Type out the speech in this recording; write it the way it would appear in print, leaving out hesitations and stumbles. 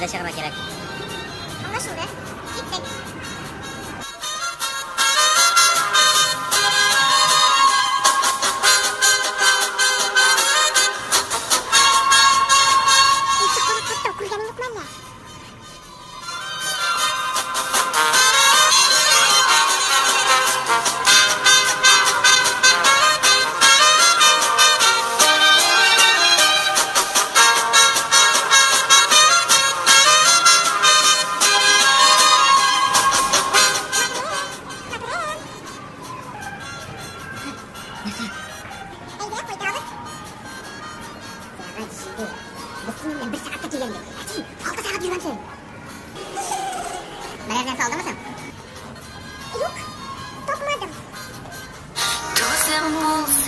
Икедә чыгарга кирәк. Аңлашылды. Киттек. Ике канатлы тау күргәнең юкмы әллә? Әйдә, кайтабыз. Сәгать 7. Без синең белән бер сәгатькә килгән идек. Ә син 6 сәгать йөргәнсең. Берәр нәрсә алдыңмы соң? Юк, тапмадым. Түзем булса.